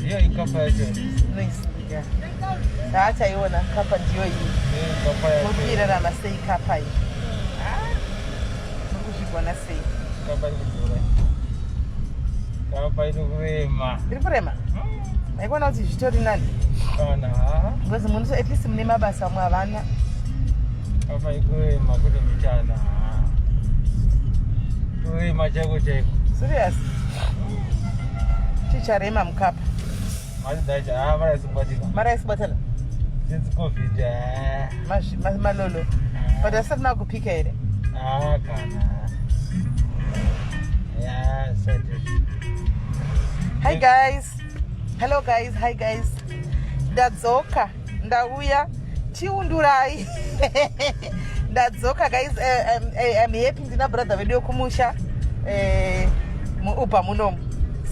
Unoiziva ikapa yacho? Unoiziva. Haachaiona kapa ndiyo iyi. Kapa yacho. Muri kuirarama sei kapa iyi? Ah, muri kuzvigona sei? Kapa iri kudhura. Kapa iri kurema. Iri kurema? Maikuona kuti zvitori nani? Kana. Because munhu at least mune mabasa amwe havana. Kapa iri kurema kuti michana. Kurema chaiko chaiko. Serious? Chicharema mukapa. Ah, Mari haisi kubatana. Since COVID. Ah. Malolo. But asati makupika here? Ah, kana. Yeah, said Hi guys. Hello guys. Hi guys. Ndadzoka. Ndauya. Chiundurai. Ndadzoka guys. I'm happy ndina brother vedu yokumusha. MuUber munomu.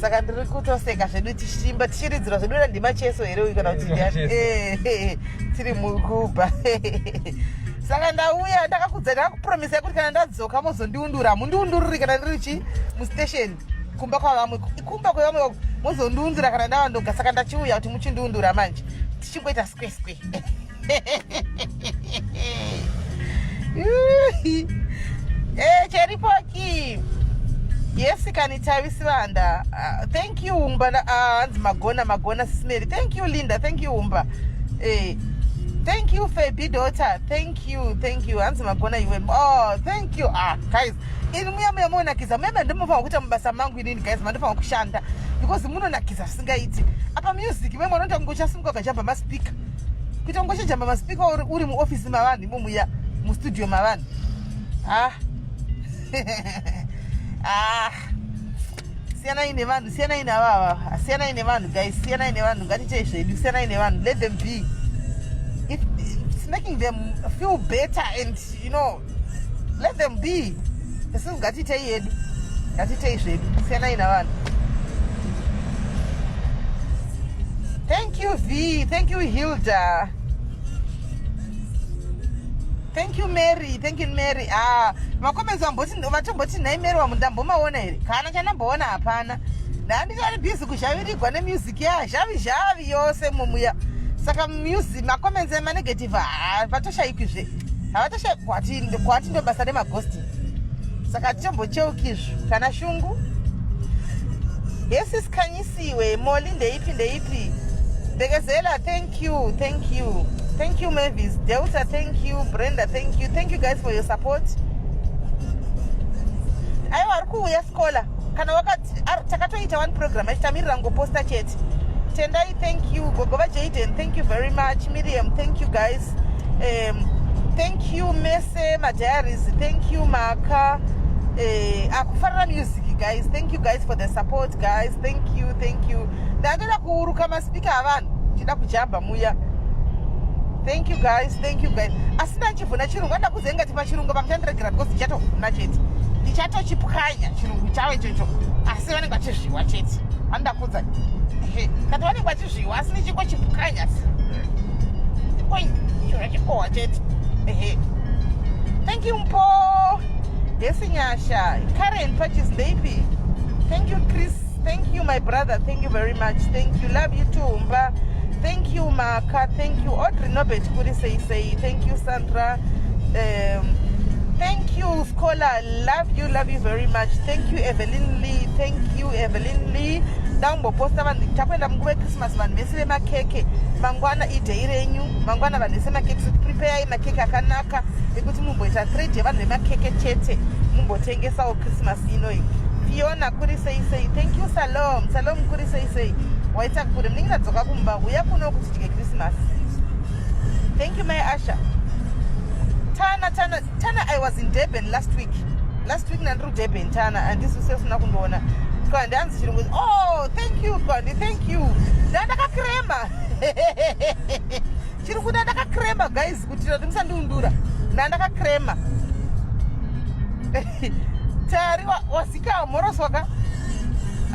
Saka ndiri kutoseka zvedu tichiimba tichiridzirwa zvedu na ndima cheso here uyu kana kuti ndiani? Tiri mukuUber. Saka ndauya ndakakudza ndakakupromisai kuti kana ndadzoka mozondiundura. Mundiunduriri kana ndiri chi mustation kumba kwavamwe kumba kwevamwe mozondiundura kana ndava ndoga. Saka ndachiuya kuti muchindiundura manje tichingoita square square. Cheripoki yes kani tavisivanda. Thank you Umba. Hanzi magona magona Sisimeri. Thank you Linda. Thank you Umba. Thank you Febi daughter. Thank you, thank you. Hanzi magona iwe. Oh, thank you. Ah guys, ini muya muya munonakidza muya muya ndimofanira kuita mubasa mangu inini guys, mandofanira kushanda because munonakidza zvisingaiti. Apa music mwe munoita kunge uchasimuka ukajamba maspeaker, kuita kunge uchajamba maspeaker uri muofisi mavanhu imo muya mustudio mavanhu. Ah ah, siyanai nevanhu, siyanai navava, siyanai nevanhu guys, siyanai nevanhu. Ngatiitei zvedu, siyanai nevanhu. Let them be. If it's making them feel better and let them be. Isusu ngatiitei yedu, ngatiitei zvedu, siyanai navanhu. Thank you V. Thank you Hilda. Thank you Mary. Thank you Mary. Ah, macomments vamboti vatomboti nhai Mary wamu ndambomaona here? Kana chandamboona hapana. Ndandichari busy kuzhavirigwa nemusic ya zhavi zhavi yose mumuya. Saka music macomments emanegative havatoshayikwi havatoshayikwi kwati kwati ndo basa remaghosting. Saka tichombocheukizvo kana shungu. Yes, sikhanyisiwe Molly ndeipi ndeipi. Bekezela, thank you, thank you. Thank you Mavis, Delta, thank you, Brenda, thank you. Thank you guys for your support. Aiwa ari kuuya scholar. Kana wakati takatoita one program achitamirira ngoposta chete. Tendai, thank you. Gogova Jaden, thank you very much. Miriam, thank you guys. Thank you Mese Madiaries, thank you Maka. Akufarira music guys. Thank you guys for the support guys. Thank you, thank you. Ndandoda kuuruka maspeaker avanhu chida kujamba muya. Thank you guys, thank you guys. Asina chivhuna chirungu anda kuzenga tipa chirungu pamuchandiregera because ndichatovhuna chete. Ndichatochipwanya chirungu chavo ichocho. Asi vanenge vachizviwa chete. Anoda kudza. Kati vanenge vachizviwa asi ndichingochipwanya. Chikohwa chete. Ehe. Thank you Mpo. Yes Nyasha. Karen purchase ndeipi. Thank you Chris. Thank you my brother. Thank you very much. Thank you. Love you too Umba. Thank you Maka. Thank you Audrey Norbert Kuri say say. Thank you Sandra. Thank you Scholar. Love you, love you very much. Thank you Evelyn Lee. Thank you Evelyn Lee. Ndamboposta vanhu takuenda munguva yeChristmas vanhu vese vemakeke mangwana iday renyu mangwana vanhu vese makeke so preparei makeke akanaka ekuti mumboita trade yevanhu vemakeke chete mumbotengesawo Christmas inoi. Fiona kuri sei sei. Thank you Salom. Salom kuri sei sei. Waita kure munenge ndadzoka kumba uya kuno kuti tidye Christmas. Thank you my Asha. Tana Tana Tana, I was in Durban last week. Last week nandiri Durban Tana handisi usina kundiona. Kwandi hanzi chirungu. Oh, thank you Kwandi, thank you. Ndandakakrema. Chirungu ndandakakrema guys kuti kuti musandiundura. Ndandakakrema. Tari wasika moroswaka.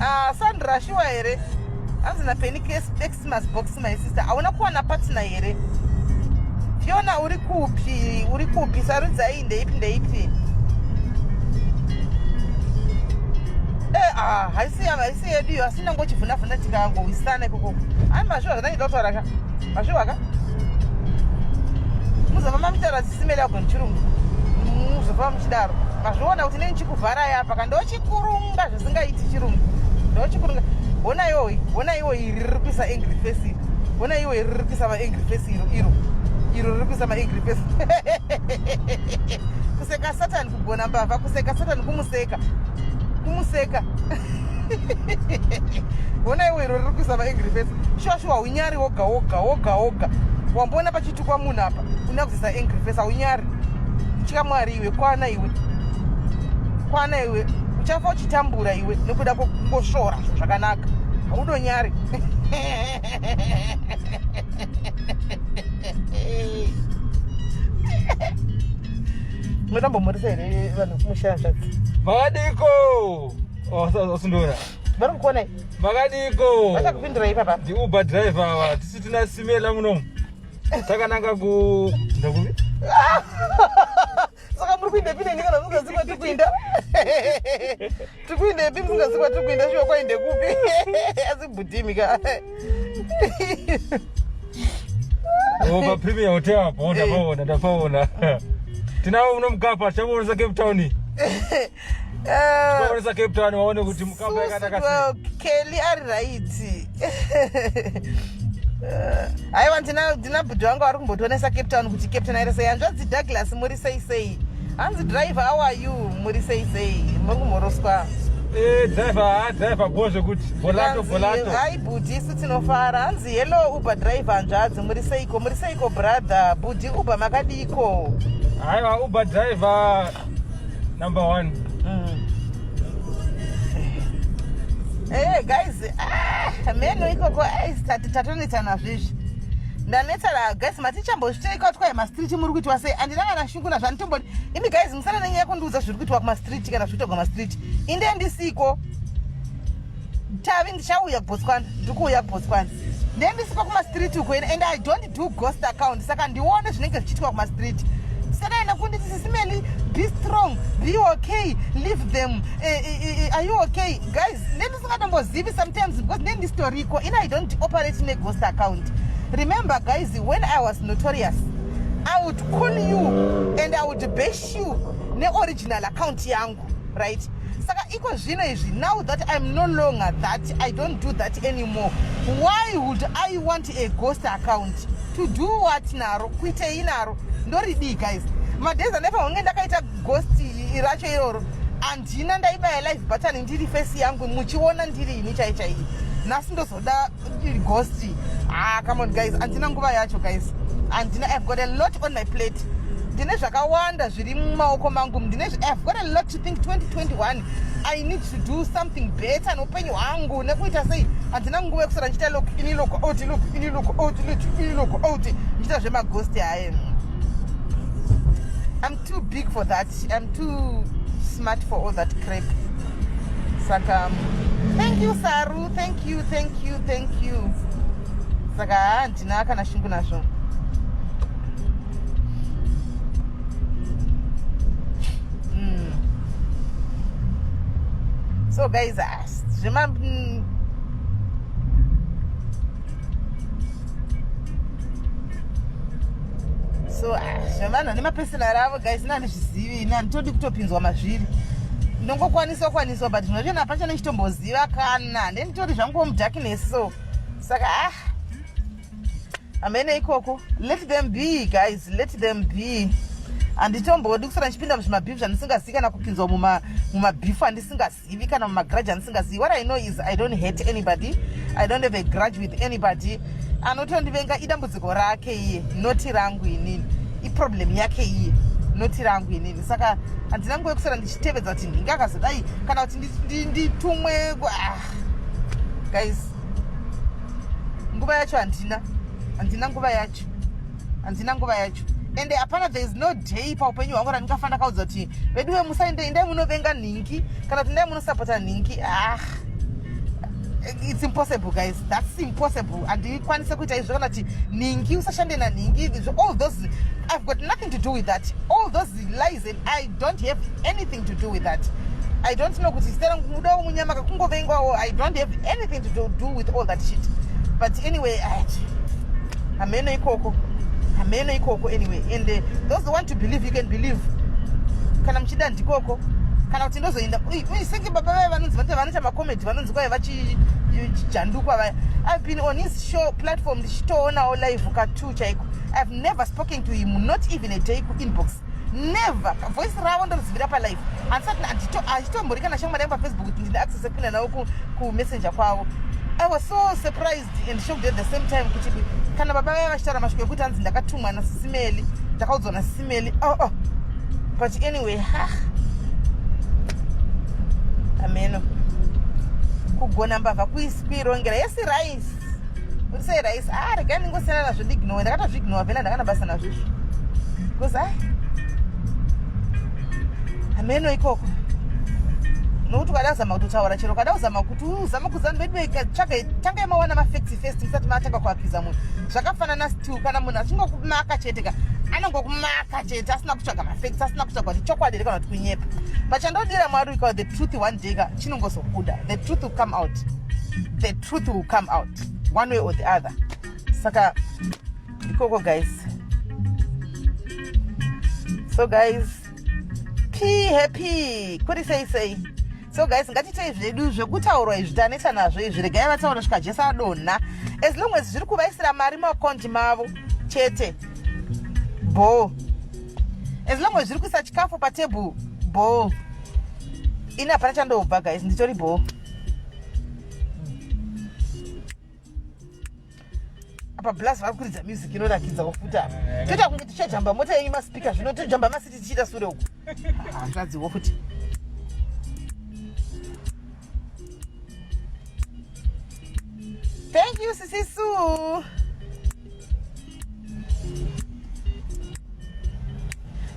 Ah, Sandra shuwa here. Hanzi na Penny Xmas box my sister. Hauna kuwana partner here? Fiona uri kupi? Uri kupi? Sarudzai ndeipi ndeipi? Eh, ah, haisi haisi yedu iyo asi nangochivhuna-vhuna tikangowisana ikoko. Ai mazviwa zvandangida kutaura ka? Mazviwa ka? Muzova mamutaura sisimele ago nechirungu. Muzova muchidaro. Mazviona kuti nei ndichikuvharai apa ka ndochikurunga zvisingaiti chirungu. Ndochikurunga. Hona iwo, hona iwo iri riri kuisa angry face iri. Hona iwo iri riri kuisa ma angry face iro iro. Iro riri kuisa ma angry face. Kuseka Satan kugona mbavha, kuseka Satan kumuseka. Kumuseka. Hona iwo iro riri kuisa ma angry face. Shuwa shuwa unyari woga woga woga woga. Wamboona pachitukwa munhu apa una kuisa angry face haunyari. Tya Mwari iwe, kwana iwe. Kwana iwe. Uchafa uchitambura iwe nekuda kwekungosvora zvakanaka. Haudonyari. Mutambomhoresa here vanhu kumusha hanzvadzi? Makadiko? Oh, usindiona. Vari kukuonai. Makadiko? Vachakupindurai ipapa. Ndi Uber driver ava. Tisu tina Simela muno. Takananga ku ndakupi? Saka muri kuindepi neni kana musingazivi kwatiri kuinda? Tiri kuindepi musingazivi kwatiri kuinda shuwa kwainde kupi? Asi bhudhimi ka. Oh, pa Premier Hotel apo ndapaona ndapaona. Tinavo muno mukapa tichakuonesa Cape Town. Tichakuonesa Cape Town waone kuti mukapa yakanaka sei. Kelly ari right. Aiwa ndina bhudhi vangu vari kumbotionesa Cape Town kuti Cape Town ari sei. Hanzvadzi Douglas muri sei sei? Hanzi driver how are you? Muri sei sei? Muri kumhoroswa. Eh, driver, ah, driver go zvekuti volato volato. Hai bhudhi isu tinofara. Hanzi hello Uber driver hanzvadzi muri seiko? Muri seiko brother? Bhudhi Uber makadiko? Aiwa Uber driver number 1. Eh guys, ah, meno ikoko eh, tatonetsana zvezvi. Ndanetsana guys, matichambozviteika kuti kwai mastreet muri kuitwa sei? Handina kana shungu nazvo handitombodi. Imi guys, musana nenyaya yekundiudza zviri kuitwa kumastreet kana zviri kuitwa kumastreet. Inde ndisiko. Tavi ndichauya kuBotswana, ndiri kuuya kuBotswana. Ndiye ndisiko kumastreet uko and I don't do ghost account saka ndione zvinenge zvichiitwa kumastreet. Saka enda kunditi Sisimeli, be strong, be okay, leave them. Are you okay? Guys, ndiye ndisingatombozivi sometimes because ndiye ndisitoriko. Ini I don't operate in a ghost account. Remember guys, when I was notorious, I would call you and I would bash you neoriginal account yangu, right? Saka iko zvino izvi, now that I'm no longer that, I don't do that anymore. Why would I want a ghost account? To do what naro? Kuitei naro? Ndoridii guys? Madays andaifanira kunge ndakaita ghost racho iroro, handina. Ndaibaya live button ndiri face yangu muchiona ndiri ini chai chai. Nhasi ndozoda ghost. Ah, come on guys, handina nguva yacho guys. Handina. I've got a lot on my plate. Ndine zvakawanda zviri mumaoko mangu. Ndine I've got a lot to think. 2021 I need to do something better neupenyu hwangu nekuita sei. Handina nguva yekusara ndichiita log in log out log in log out log in log out ndichiita zvemaghost aye. I'm too big for that. I'm too smart for all that crap. Saka thank you Saru, thank you, thank you, thank you. Saka handina kana shungu nazvo. So guys, zvema so zvevanhu vane mapersonal avo guys, ini handizvizivi, ini handitodi kutopinzwa mazviri. Ndongokwanisa kwaniswa but zvimwe zvinhu hapachana ndichitomboziva kana ndenditori zvangu mudarkness. So saka ah, hamene ikoko, let them be guys, let them be. Handitombodi kusara ndichipinda muzvimabhifu zvandisingazivi kana kupinzwa mumabhifu andisingazivi kana mumagrudge andisingazivi. What I know is I don't hate anybody. I don't have a grudge with anybody. Anotondivenga idambudziko rake iye, noti rangu inini. Iproblem yake iye, noti rangu inini. Saka handina nguva yekusara ndichitevedza kuti ndinge akazodai kana kuti nditumwe. Ah, guys, nguva yacho handina, handina nguva yacho, handina nguva yacho. Ende hapana, there is no day paupenyu hwangu randingafa ndakaudza kuti veduwe musaende, indai munovenga nhingi kana kuti ndai munosapota nhingi. Ah, it's impossible guys, that's impossible. Handikwanise kuita izvo kana kuti nhingi usashande nanhingi. All those, I've got nothing to do with that, all those lies, and I don't have anything to do with that. I don't know kuti zita rangu mudawo munyama kakungovengwawo. I don't have anything to do with all that shit. But anyway, hameno ikoko, hameno ikoko. Anyway, and those who want to believe, you can believe. Kana muchida ndikoko, kana kuti ndozoenda senge baba vaya vanonzi vanoita macomedy, vanonzi kwai vachijandukwa vaya. I've been on his show platform ndichitoonawo live ka2 chaiko. I've never spoken to him, not even a day kuinbox, never. Voice ravo ndorizivira palive. Handisati, hachitombori kana shamwari yangu paFacebook kuti ndine access yekupinda navo kumessenger kwavo. I was so surprised and shocked at the same time kuti kana baba vaya vachitaura mashoko ekuti hanzi ndakatumwa nasisimeli, ndakaudzwa nasisimeli. Oh. But anyway, ha, ameno. Kugona mbavha kuirongera. Yes, rice uri sei rice? Ah, regai ndingosiyana nazvo, ndiignore. Ndakatozviignore vhela, ndakana basa nazvo izvo because ai, hameno ikoko. Nokuti ukada kuzama kutotaura chero, ukada kuzama kuti uzama kuzana tsvaga, tangai mawana mafacts first musati matanga kuaccusa munhu. Zvakafanana still kana munhu achingokumaka chete ka, anongokumaka chete asina kutsvaga mafacts, asina kutsvaga kuti chokwadi here kana kuti kunyepa. But chandodira Mwari ka, the truth one day ka chinongozobuda. The truth will come out, the truth will come out one way or the other. Saka ikoko, guys. So guys, be happy. Kuri sei sei? So guys, ngatitei zvedu zvekutaurwa izvi, taneta nazvo izvi. Regai vataura svika Jesu adonha. As long as zviri kuvaisira mari muaccount mavo chete, bo. As long as zviri kuisa chikafu patable, bo. Ini hapana chandobva, guys, nditori bo. Apa plus vari kuridza music inorakidza kufuta apa. Toita kunge tichajamba mota yenyu, maspeaker zvino tojamba masiti tichiita sure uku. Hanzvadziwo futi. Thank you, sisisu.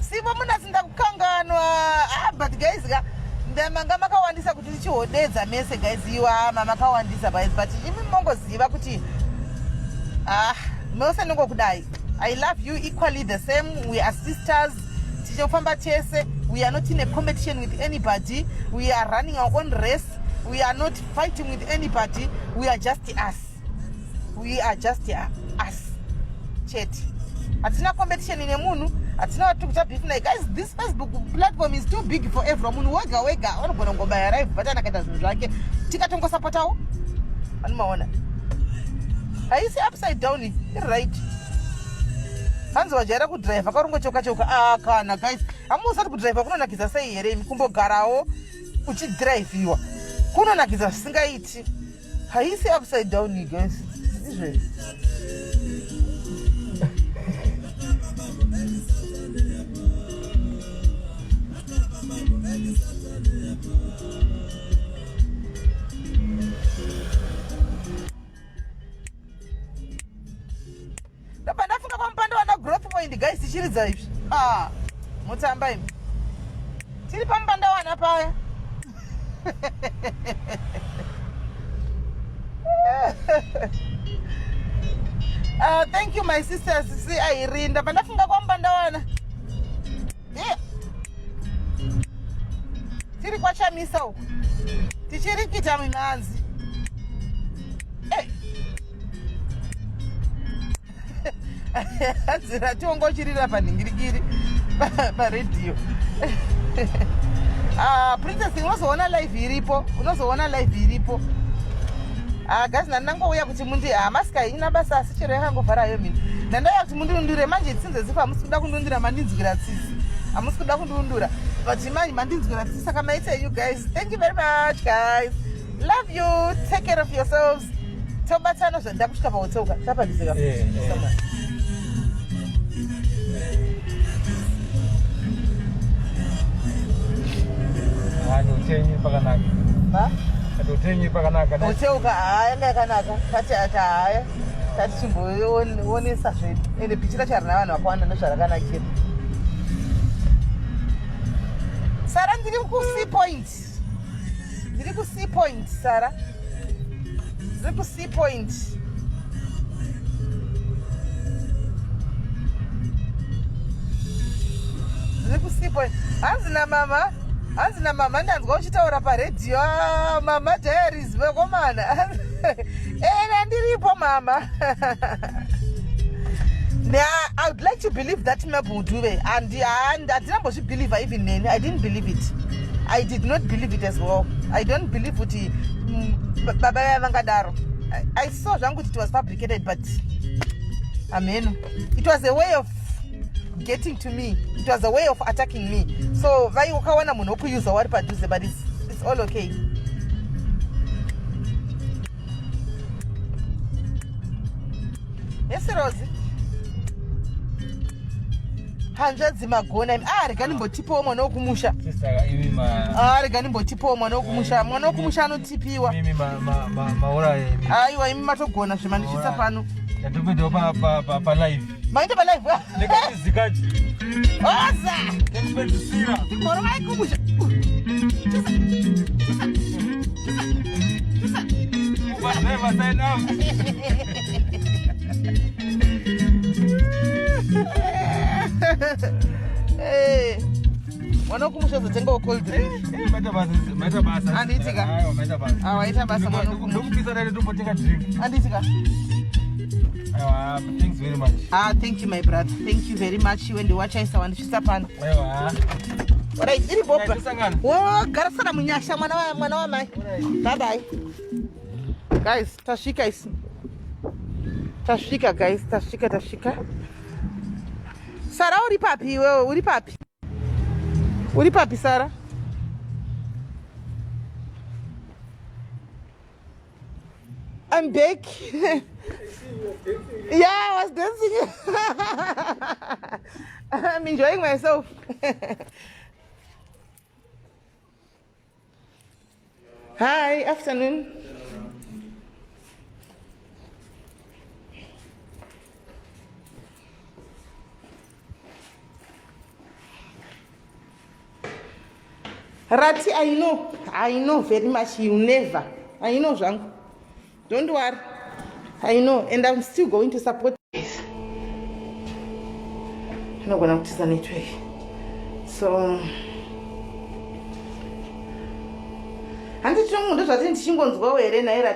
Sivo munasi, ndakukanganwa. Ah, but guys ka, ndamanga makawandisa kuti tichihodedza mese, guys. Iwa makawandisa, guys, but imi mongoziva kuti, ah, mose nongokudai. I love you equally the same. We are sisters, tichofamba tese. We are not in a competition with anybody. We are running our own race. We are not fighting with anybody. We are just us, we are just us chete. Hatina competition nemunhu, hatina vatiri kuita beef naye. Guys, this Facebook platform is too big for everyone. Munhu wega wega anogona kungobaya live button akaita zvinhu zvake, tikatongosapotawo. Anomaona haisi upside down, iri right. Hanzi wajaira kudhiraivha karongochoka choka. Ah, kana guys, hamusati kudhiraivha kunonakidza sei here imi? Kumbogarawo uchidhiraivhiwa kunonakidza zvisingaiti. Haisi upside down, guys, izvezvi. Ndabva ndafunga pamupanda wana Growth Point, guys, tichiridza izvi. Ah, mutamba imi, tiri pamupanda wana paya. Thank you, my sisters. Si Irene, ndabva ndafunga kwamupanda wana. Yeah. Tiri kwaChamisa uku tichirikita mimhanzi. Hey. Hanzi tiongochirira panhingirikiri paredhiyo. Ah, Princess, unozoona live iripo, unozoona live iripo. Ah, guys, ndandangouya kuti mundi, ah, masika ina basa, asi chero yakangovharayo mini. Ndandauya kuti mundiundure. Manje tsinze zifa, hamusi kuda kundiundura, mandinzwira tsitsi. Hamusi kuda kundiundura, but manje mandinzwira tsitsi, saka maita you guys. Thank you very much, guys. Love you. Take care of yourselves. Tobatana zvandakusvika pahoteuka tapadizeka. Eh. Hatotenyi pakanaka. Ha? Hatotenyi pakanaka. Hoteuka, haa, yanga yakanaka. Tati ati haya, tati chimboonesa zvedu. Ende pichi racho harina vanhu vakawanda, ndozvarakanakira. Sara, ndiri kuSea Point, ndiri kuSea Point. Sara, ndiri kuSea Point. Ndiri kuSea Point. Hanzi namama. Hanzi namama ndanzwa uchitaura paredhiyo. Ah, Mama Diaries vekomana. Era ndiripo mama. Nah, I would like to believe that Mabel Dube and handinambozvibelieve even neni. I didn't believe it. I did not believe it as well. I don't believe kuti baba vaya vangadaro. I saw zvangu kuti it was fabricated, but ameno. It was a way of getting to me. It was a way of attacking me. So vai ukawana munhu wokuyuza wari padhuze, but it's all okay. Yes, Rosie. Hanzvadzi magona imi. Ah, rega ndimbotipawo mwana wokumusha. Sister, imi ma Ah, rega ndimbotipawo mwana wokumusha. Mwana wokumusha anotipiwa. Imi ma ma ma maura imi. Aiwa, imi matogona zvemandisvitsa pano. Ndatopindawo pa pa pa pa live. Maita pa live. Ndikatizikaji. Oza! Ndikupedzisira. Moro vaikumusha. Uber driver sign up. Eh. Mwana wokumusha uzotengawo cold drink. Eh, maita basa, maita basa. Handiti ka? Aiwa, maita basa. Ah, waita basa mwana wokumusha. Ndokupisa dai tombotenga drink. Handiti ka? Aiwa, thanks very much. Ah, thank you my brother. Thank you very much. Iwe ndiwachaisa wandisvitsa pano. Aiwa. Alright, iri bobra. Tosangana. Wogarisana munyasha mwana wamai. Bye bye. Guys, tasvika isi. Tasvika guys, tasvika tasvika. Sara uri papi iwewe? Uri papi? Uri papi Sara? I'm back. Yeah, I was dancing. I'm enjoying myself. Hi, afternoon. Rati, I know very much. You never. I know, zvangu. Don't worry. I know, and I'm still going to support. Anogona kutiza network. So handiti tongu ndozvati ndichingonzwawo here nhai Rati?